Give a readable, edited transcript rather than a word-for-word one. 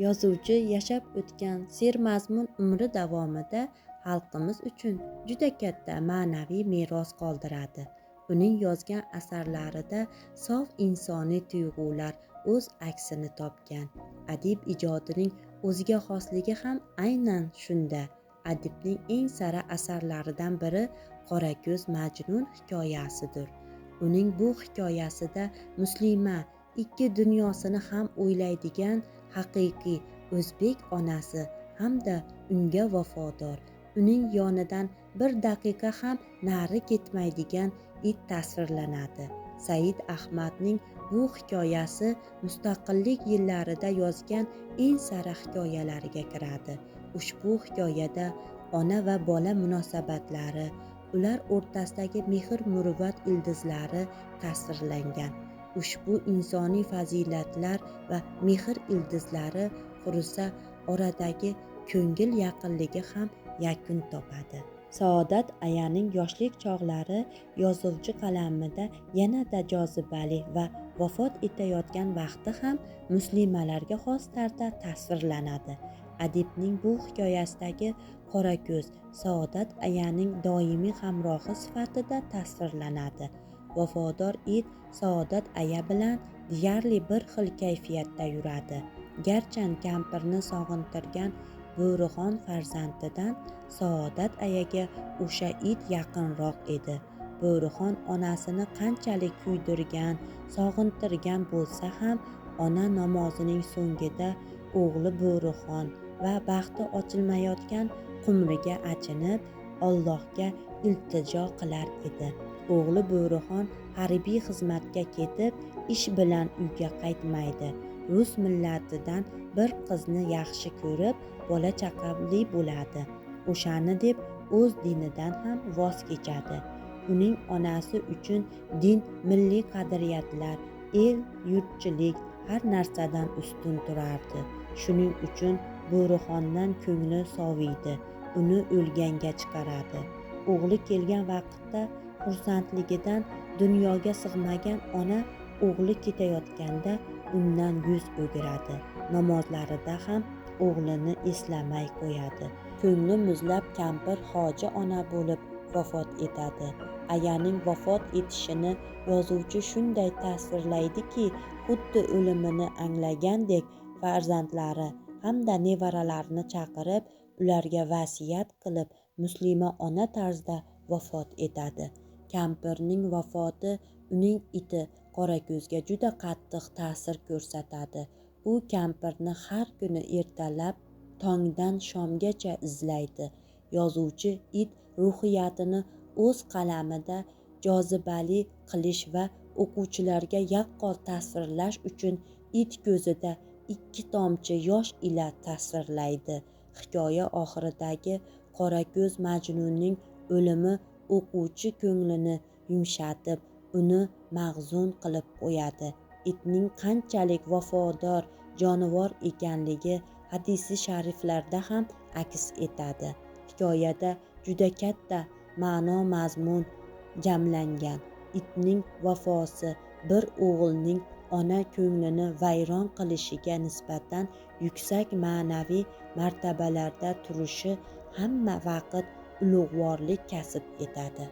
Yozuvchi yashab o'tgan sermazmun umri davomida xalqimiz uchun juda katta ma'naviy meros qoldiradi. Uning yozgan asarlarida sof insoniy tuyg'ular o'z aksini topgan. Adib ijodining o'ziga xosligi ham aynan shunda. Adibning eng sara asarlaridan biri Qorako'z Majnun hikoyasidir. Uning bu hikoyasida muslima ikki dunyosini ham o'ylaydigan haqiqiy o'zbek onasi hamda unga vafodor, uning yonidan bir daqiqa ham nari ketmaydigan it tasvirlanadi. Said Ahmadning bu hikoyasi mustaqillik yillarida yozgan eng sara hikoyalariga kiradi. Ushbu hikoyada ona va bola munosabatlari, ular o'rtasidagi mehr-muruvvat ildizlari tasvirlangan. Ushbu insoniy fazilatlar va mehr ildizlari qurisa oradagi ko'ngil yaqinligi ham yakun topadi. Saodat ayaning yoshlik chog'lari yozuvchi qalamida yanada jozibali va vafot etayotgan vaqti ham muslimalarga xos tarzda tasvirlanadi. Adibning bu hikoyasidagi Qorako'z Saodat ayaning doimiy hamrohi sifatida tasvirlanadi. Vafodor it Saodat aya bilan deyarli bir xil kayfiyatda yuradi. Garchi kampirni sog'intirgan Bo'rixon farzandidan Saodat ayaga o'sha it yaqinroq edi. Bo'rixon onasini qanchalik kuydirgan, sog'intirgan bo'lsa ham, ona namozining so'ngida o'g'li Bo'rixon va baxti ochilmayotgan Qumriga achinib, Allohga iltijo qilar edi. O'g'li Bo'rixon harbiy xizmatga ketib, ish bilan uyga qaytmaydi. Rus millatidan bir qizni yaxshi ko'rib, bola chaqali bo'ladi. O'shani deb o'z dinidan ham voz kechadi. Uning onasi uchun din, milliy qadriyatlar, el yurtchilik har narsadan ustun turardi. Shuning uchun Bo'rixondan ko'ngli soviydi, uni o'lganga chiqaradi. O'g'li kelgan vaqtda xursandligidan dunyoga sig'magan ona o'g'li ketayotganda undan yuz o'giradi. Namozlarida ham o'g'lini eslamay qo'yadi. Ko'ngli muzlab kampir hoji ona bo'lib vafot etadi. Ayaning vafot etishini yozuvchi shunday tasvirlaydiki, xuddi o'limini anglagandek farzandlari hamda nevaralarini chaqirib, ularga vasiyat qilib, muslima ona tarzida vafot etadi. Kampirning vafoti uning iti Qorako'zga juda qattiq ta'sir ko'rsatadi. U kampirni har kuni ertalab tongdan shomgacha izlaydi. Yozuvchi it ruhiyatini o'z qalamida jozibali qilish va o'quvchilarga yaqqol tasvirlash uchun it ko'zida 2 tomchi yosh ila tasvirlaydi. Hikoya oxiridagi Qorako'z Majnunning o'limi o'quvchi ko'nglini yumshatib, uni mahzun qilib qo'yadi. Itning qanchalik vafodor jonivor ekanligi hadisi shariflarda ham aks etadi. Hikoyada juda katta ma'no-mazmun jamlangan. Itning vafosi bir o'g'ilning ona ko'nglini vayron qilishiga nisbatan yuksak ma'naviy martabalarda turishi hamma vaqt ulug'vorlik kasb etadi.